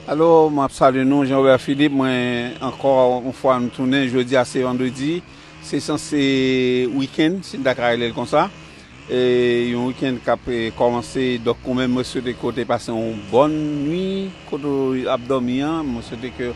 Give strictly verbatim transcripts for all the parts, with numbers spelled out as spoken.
Alo, m ap salye nou, Jean Robert Philippe. Mwen ankò yon fwa nou tounen. Jodi a se vandredi, se sanse wikenn, si n ta ka rele l konsa. E yon wikenn k ap, e, kòmanse. Donk, ou menm, mwen swete ke w te pase yon bòn nwi kote w ap dòmi an. Mwen swete ke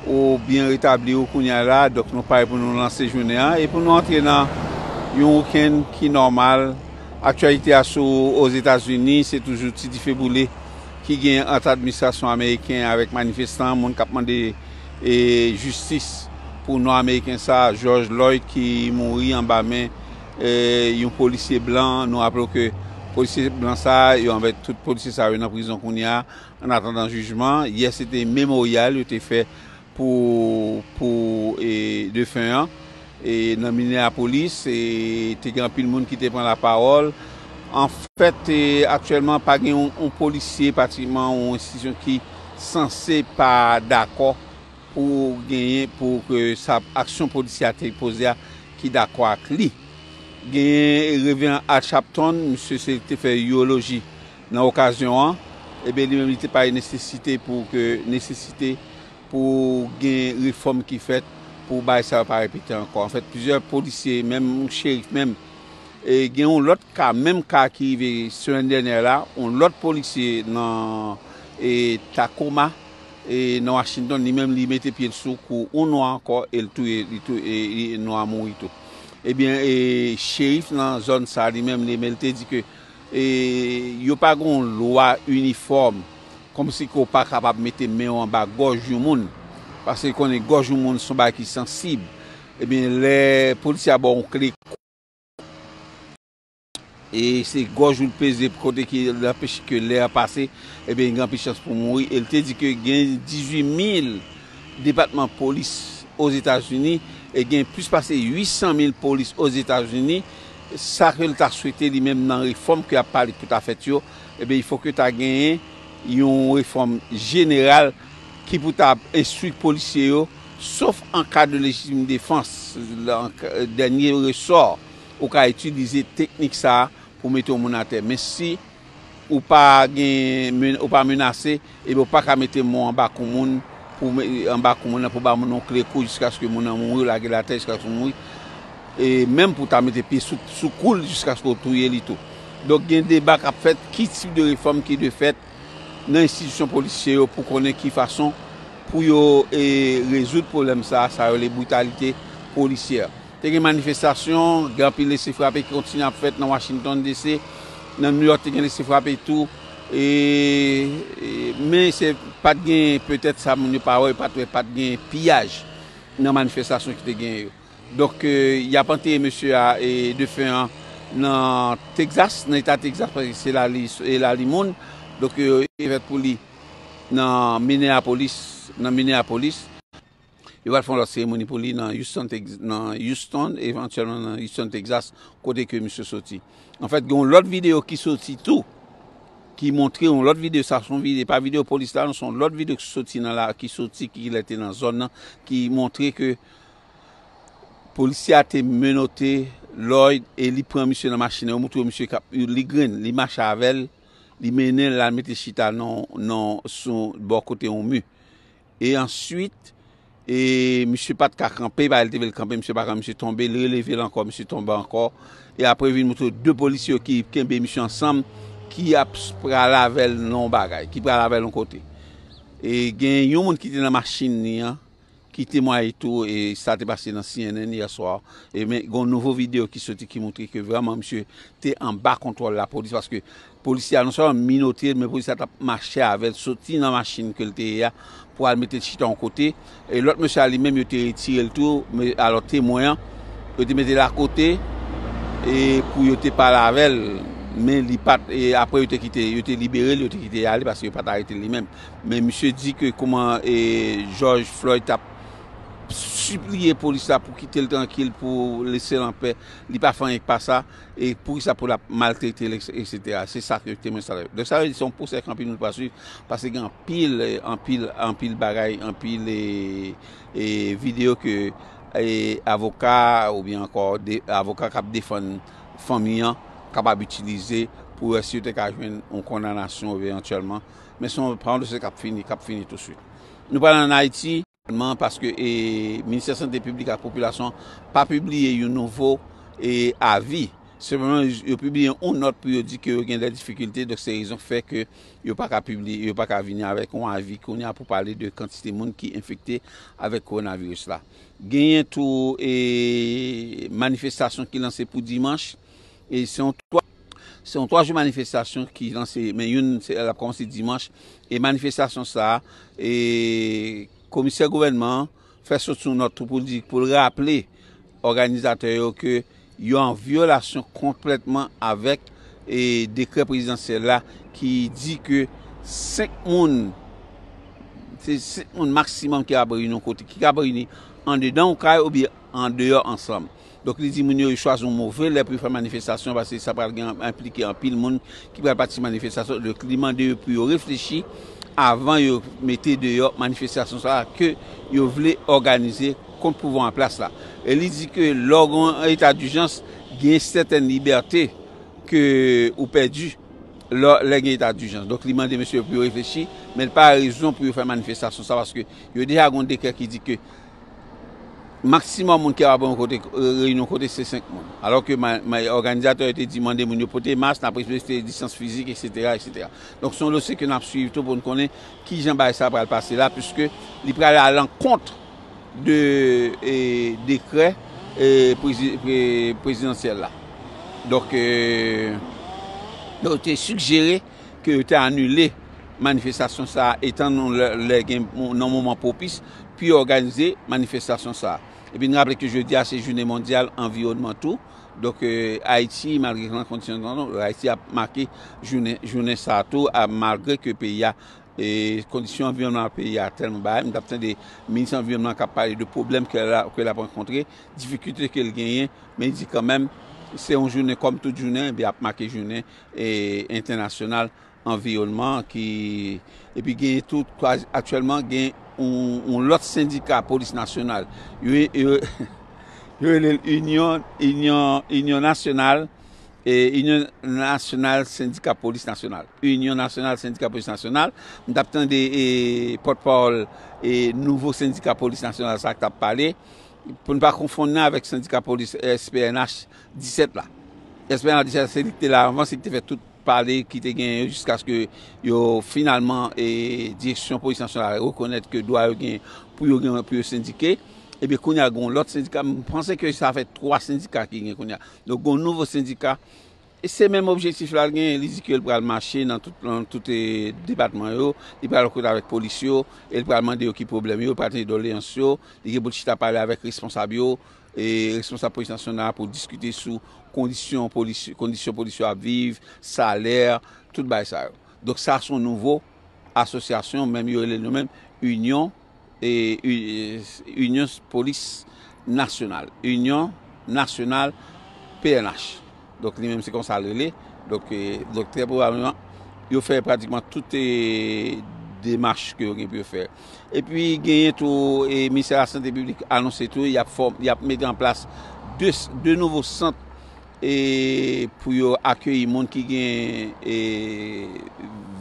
ou byen retabli w kounye a la. Donk, nou pare pou nou lanse jounen an e pou nou antre nan yon wikenn ki nòmal. Aktyalite a sou Ozetazini, se toujou ti dife boule ki gen ant administrasyon ameriken avèk manifestan, moun k ap mande, e, jistis pou nwa ameriken sa, George Floyd, ki mouri anba men, e, yon polisye blan. Nou raple w ke polisye blan sa yo, anvè tout polisye sa yo nan prizon kounye a, an atandan jijman. Yè, se te memoryal yo te fè pou, pou, e, defen an, e, nan Minneapolis, e, te gen anpil moun ki te pran lapawòl. Anfèt, e, aktyèlman, pa gen yon, yon polisye, pratikman, yon enstitisyon ki sanse pa dakò pou genyen, pou ke sa aksyon polisye a te poze a, ki dakò ak li. Genyen Reveran Al Sharpton, misye se te fè iwoloji nan okazyon an, ebyen, li menm, li te pale nesesite pou ke, nesesite pou gen refòm ki fèt pou bagay sa yo pa repete ankò. Anfèt, plizyè polisye, menm cherif menm, e gen yon lòt ka, menm ka ki rive semèn dènyè la, yon lòt polisye nan, e, Tacoma, e, nan Washington, li menm, li mete pye l sou kou yon nwa ankò, e l touye, li touye, e, e nwa a mouri tou. Ebyen, e, cherif nan zòn sa, li menm, li, men li te di ke, e, yo pa gen yon lwa inifòm, kòmsi ke w pa kapab mete men w anba gòj yon moun, paske konnen gòj yon moun se yon bagay ki sansib. Ebyen, lè polisye a ba w yon kle, e se gòj ou l peze kote ki l anpeche ke lè a pase, ebyen, gen anpil chans pou w mouri. E l te di ke gen dizuit mil depatman polis Ozetazini e gen plis pase uit san mil polis Ozetazini. Sa ke l ta swete li menm nan refòm ke y ap pale pou ta fèt yo, ebyen, il faut que ta genyen yon refòm jeneral ki pou ta enstwi polisye yo, sof an ka de lejitim defans, dènye resò, ou ka itilize teknik sa a pou mete yon moun atè. Men si ou pa gen, men-, ou pa menase, ebyen, ou pa ka mete men w anba kou moun, pou me-, anba kou moun nan, pou ba moun yon kle kou jiskaske moun nan mouri, ou lage l atè jiskaske l mouri. E menm pou ta mete pye sou, sou kou l jiskaske w touye li tou. Donk, gen deba k ap fèt, ki tip de refòm ki dwe fèt nan enstitisyon polisye yo pou konnen ki fason pou yo, e, rezoud pwoblèm sa, sa yo rele britalite polisyè. Te gen manifestasyon, gen anpil lese frape ki kontinye ap fèt nan Washington D C, nan New York te gen lese frape tou, e, e, men se pa t gen, petèt sa moun yo pa wè, yo pa t wè, pa t gen piyaj nan manifestasyon ki te gen yo. Donk, e, y ap antere mesye a, e, defen an nan Texas, nan eta Texas, paske se la li, e la li moun. Donk, e, e fèt pou li nan Minneapolis, nan Minneapolis. Yo pral fè yon lòt seremoni pou li nan Houston, Tex-, nan Houston, evantyèlman nan Houston, Texas, kote ke misye soti. Anfèt, gen yon lòt videyo ki soti tou, ki montre yon lòt videyo, sa se yon videyo, pa videyo polis la, non, se yon lòt videyo ki soti nan la, ki soti, ki lè te nan zòn nan, ki montre ke polisye a te menote Floyd e li pran misye nan machin nan, yo montre misye k ap, li grenn, li mache avè l, li mennen l al mete chita nan, nan, sou bò kote yon mi. E answit, e misye pa t ka kanpe, pa l te vle l kanpe, misye pa kanpe, misye tonbe, l releve l ankò, misye tonbe ankò. E apre vin montre de polisye yo ki kenbe misye ansanm, ki ap s-, pral avè l nan yon bagay, ki pral avè l yon kote. E gen yon moun ki te nan machin li an, ki temwaye tou, e sa te pase nan C N N yè swa. E men, gen yon nouvo videyo ki soti ki montre ke vrèman misye te anba kontwòl lapolis, paske polisye a non sèlman minote l, men polisye a t ap mache avè l, soti nan machin ke l te ye a, pou al mete l chita yon kote. E lòt mesye a li menm, yo te retire l tou, men alò temwen an, yo te mete l akote, e pou yo te pale avè l, men li pa t, e apre yo te kite, yo te libere l, yo te kite l ale, paske yo pa t arete l li menm. Men misye di ke kouman, e, George Floyd t ap sipliye polis la pou kite l trankil, pou lese l anpè, li pa fè anyen k pa sa, e poukisa pou l ap maltrete l, etsetera. Se sa ke temwen sa yo. Donk, sa vle di se yon pwosè ke anpil moun pral swiv, paske gen anpil, e, anpil, anpil bagay, anpil, e, e, videyo ke, e, avoka oubyen ankò de, avoka k ap defann fanmi an kapab itilize pou wè si yo te ka jwenn yon kondanasyon evantyèlman. Men se yon, pa yon dosye k ap fini, k ap fini touswit. Nou pral ann Ayiti, paske e, Ministè Sante Piblik ak Popilasyon pa pibliye yon nouvo e, avi. Senpleman, yo pibliye yon nòt pou yo di ke yo gen de difikilte, donk se rezon k fè ke yo pa ka pibliye, yo pa ka vini avèk yon avi kounye a pou pale de kantite moun ki enfekte avèk kowonaviris la. Genyen tou e, manifestasyon ki lanse pou dimanch, e se yon twa, se yon twa jou manifestasyon ki lanse, men youn se, l ap kòmanse dimanch, e manifestasyon sa a, e komisè gouvènman an fè sot sou nòt tou pou l di, pou l raple òganizatè yo ke yo an vyolasyon konplètman avèk e, dekrè prezidansyèl la ki di ke senk moun, se senk moun maksimòm ki ap reyini yon kote, ki ap reyini andedan yon kay oubyen andeyò ansanm. Donk, li di moun yo, yo chwazi yon move lè pou yo fè manifestasyon, paske sa pral gen, enplike anpil moun ki pral patisipe manifestasyon. Donk, li mande yo pou yo reflechi avan yo mete deyò manifestasyon sa a ke yo vle òganize kont pouvwa an plas la. E li di ke lè w gen yon eta dijans, gen sètèn libète ke ou pèdi lè, lè gen eta dijans. Donk, li mande mesye yo pou yo reflechi, men l pa rezon pou yo fè manifestasyon sa, paske yo deja gen yon dekrè ki di ke maksimòm moun ki kapab yon kote, reyini yon kote, se senk moun. Alò ke ma, ma, òganizatè yo te di mande moun yo pote mas, n ap respekte distans fizik, etsetera, etsetera. Donk, se yon dosye ke n ap swiv tou pou n konnen kijan bagay sa pral pase la, piske li pral alankont de e, dekrè e, prezi, pre, prezidansyèl la. Donk, e, yo te sigjere ke yo te anile manifestasyon sa a, etan nou lè, lè gen nan moman pwopis pou yo òganize manifestasyon sa a. Epi n raple ke jodi a se jounen mondyal anviwònman tou. Donk, e, Ayiti, malgre nan kondisyon tan, Ayiti ap make jounen, jounen sa a tou, a, malgre ke peyi a, e, kondisyon anviwònman peyi a tèlman bagay. M t ap tande minis anviwònman k ap pale de pwoblèm ke l ap, ke l ap rankontre, difikilte ke l genyen, men li di kanmenm, se yon jounen kòm tout jounen, epi ap make jounen e, entènasyonal anviwònman ki, epi genyen tou, aktyèlman, gen yon, yon lòt sendika polis nasyonal. Yo, yo, yo rele l Inyon, Inyon, Inyon Nasyonal, e, Inyon Nasyonal Sendika Polis Nasyonal. Inyon Nasyonal Sendika Polis Nasyonal. M t ap tande e, pòtpawòl e, nouvo sendika polis nasyonal sa k t ap pale. Pou n pa konfonn nan avèk sendika polis S P N H disèt la. S P N H disèt, se li ki te la anvan, se li ki te fè tout pale ki te genyen yo jiskaske yo finalman e, direksyon polis nasyonal la rekonèt ke dwa yo gen pou yo gen pou yo sendike. Ebyen, kounye a, gen yon lòt sendika. M panse ke sa fè twa sendika ki gen kounye a. Donk, gen yon nouvo sendika. E se menm objektif la l genyen. Li di ke l pral mache nan tout, nan tout e, depatman yo. Li pral rankontre avèk polis yo. E l pral mande yo ki pwoblèm yo. Li pral tande doleyans yo. Li gen pou l chita pale avèk responsab yo. E responsab polis nasyonal pou diskite sou kondisyon polis, kondisyon polis yo ap viv, salè, tout bagay sa yo. Donk sa se yon nouvo asosyasyon, menm yo rele nou menm Inyon, e, Inyon Polis Nasyonal, Inyon Nasyonal P N H. Donk li menm se konsa l rele. Donk, e, donk trè pwobableman, yo fè pratikman tout e, demach ke yo gen pou yo fè. Epi genyen tou, e, Ministè Lasante Piblik anonse tou, y ap fòm, y ap mete an plas de, de nouvo sant e, pou yo akeyi moun ki gen e,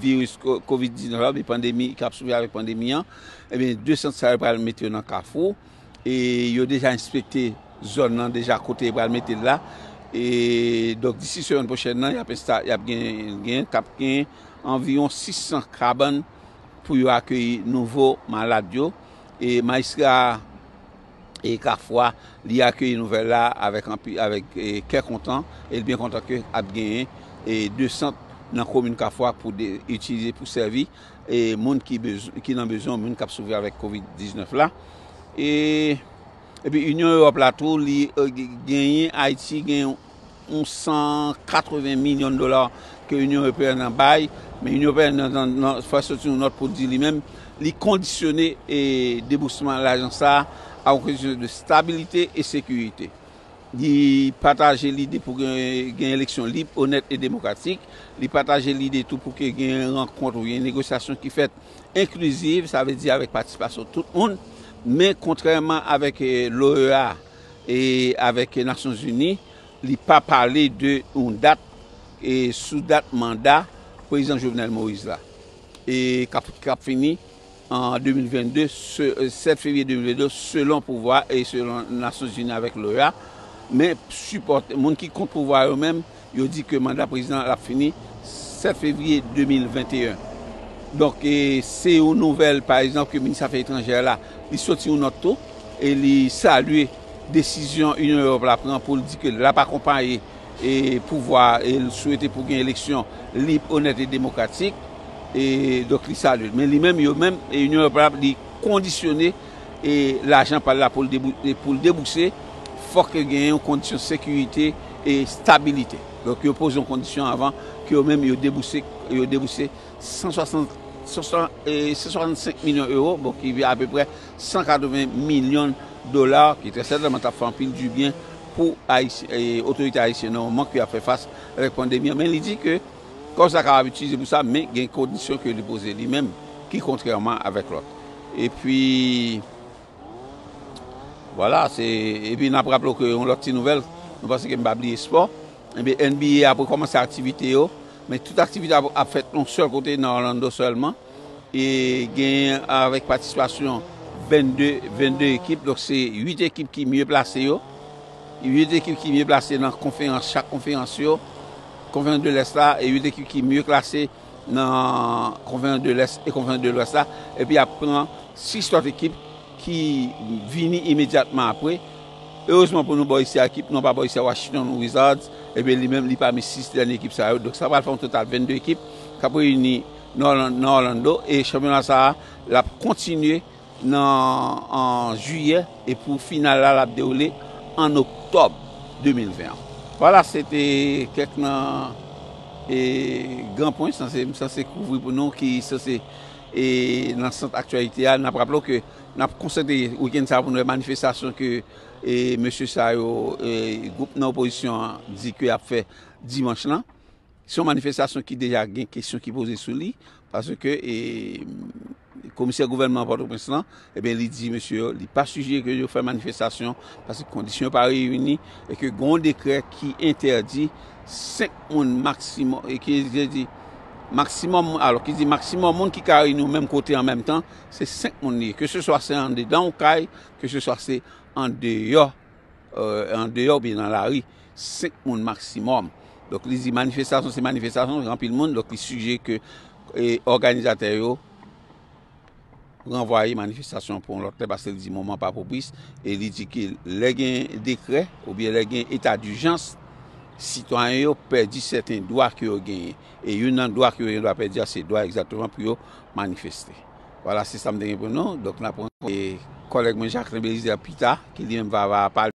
viris ko-, kovid diznèf la, oubyen pandemi, k ap soufri avèk pandemi an. Ebyen, de sant sa yo pral mete yo nan Kafou. E yo deja enspekte zòn nan, deja kote yo pral mete l la. E donk, disi semèn pwochèn nan, y ap ensta-, y ap gen, gen, t ap gen anviwon sis san kabann pou yo akeyi nouvo malad yo. E majistra e Kafou a, li akeyi nouvèl la avèk anpi, avèk e, kè kontan, e l byen kontan ke ap genyen e, de sant nan komin Kafou a pou de, itilize, pou sèvi e, moun ki bezw-, ki nan bezwen, moun k ap soufri avèk kovid diznèf la. E, epi Inyon Ewòp la tou, li e, genyen, Ayiti gen yon san katreven milyon dola ke Inyon Ewopeyèn nan bay, men Inyon Ewopeyèn nan, nan, nan fè soti yon nòt pou di li menm, li kondisyone e, debousman lajan sa a a yon kondisyon de stabilite e sekirite. Li pataje lide pou gen, gen eleksyon lib, onèt e demokratik. Li pataje lide tou pou ke gen rankont oubyen negosyasyon ki fèt enkliziv, sa vle di avèk patisipasyon tout moun. Men kontrèman avèk e, l'O E A e avèk Nasyonzini, li pa pale de yon dat e sou dat manda prezidan Jovenel Moïse la, e k ap, k ap fini an de mil vennde, se, sèt fevriye de mil vennde, selon pouvwa e selon Nasyonzini avèk loya. Men sipòtè, moun ki kont pouvwa yo menm, yo di ke manda prezidan l ap fini sèt fevriye de mil venteyen. Donk, e, se yon nouvèl, pa egzanp, ke minis afè etranjè la, li soti yon nòt tou, e li salye desizyon Inyon Ewòp la pran pou l di ke l ap akonpaye e pouvwa e l swete pou gen eleksyon lib, onèt e demokratik. E donk li salye l. Men li menm, yo menm, e Inyon Ewòp la, li kondisyone e lajan pa l la pou l debou-, e pou l debouse, fòk genyen yon kondisyon sekirite e stabilite. Donk yo poze yon kondisyon avan ke yo menm yo debouse, yo debouse san swasant, san, e, san swasannsenk milyon ewo, bon, ki apeprè san katreven milyon dola, ki trè sètènman t ap fè anpil dibyen pou Ayisyen, e, otorite ayisyen nan moman ke y ap fè fas avèk pandemi an. Men li di ke kòb sa kapab itilize pou sa, men gen kondisyon ke li poze li menm, ki kontrèman avèk lòt. Epi, vwala, se, epi n ap raple w ke yon lòt ti nouvèl, nou panse ke m pa bliye spò. Ebyen, N B A ap rekòmanse aktivite yo, men tout aktivite ap, ap fèt yon sèl kote, nan Orlando sèlman. E gen avèk patisipasyon vennde, vennde ekip, donk se uit ekip ki mye plase yo. Uit ekip ki mye plase nan konferans, chak konferans yo. Konferans de Lès la, e uit ekip ki mye klase nan konferans de Lès e konferans de Lwès la. Epi ap pran sis lòt ekip ki vini imedyatman apre. Erezman pou nou, bò isi a, ekip nou an pa bò isi a, Washington Wizards, ebyen li menm li pami sis dènye ekip sa yo. Donk sa pral fè yon total vennde ekip k ap reyini nan Orlan-, nan Orlando. E chanpyona sa a, l ap kontinye nan, an jiyè, e pou final la, l ap dewoule an oktòb de mil ven an. Vwala, se te kèk nan, e, gran pwen sanse, m sanse kouvri pou nou, ki sanse, e, nan sant aktyalite a. N ap raple w ke n ap konsantre wikenn sa a pou nou wè manifestasyon ke, e, mesye sa yo, e, gwoup nan opozisyon an di ke y ap fè dimanch lan. Se yon manifestasyon ki deja gen kesyon ki poze sou li, paske, e, komisè gouvènman Pòtoprens lan, ebyen, li di mesye yo, li pa sijere ke yo fè manifestasyon, paske kondisyon yo pa reyini, e ke gen yon dekrè ki entèdi senk moun maksimòm, e ki di maksimòm, alò, ki di maksimòm moun ki ka reyini yo menm kote an menm tan, se senk moun li ye, ke se swa se andedan yon kay, ke se swa se andeyò, e, andeyò oubyen nan lari, senk moun maksimòm. Donk, li di manifestasyon se manifestasyon, gen anpil moun, donk li sijere ke, e, òganizatè yo ranvwaye manifestasyon pou yon lòt lè, paske li di moman pa pwopis, e li di ke lè gen dekrè oubyen lè gen eta dijans, sitwayen yo pèdi sèten dwa ke yo genyen. E youn nan dwa ke yo gen dwa pèdi a, se dwa egzakteman pou yo manifeste. Vwala, se sa m te gen pou nou. Donk, n ap rankontre kòlèg mwen Jacquelin Belizaire pita, ki li menm va, va pale.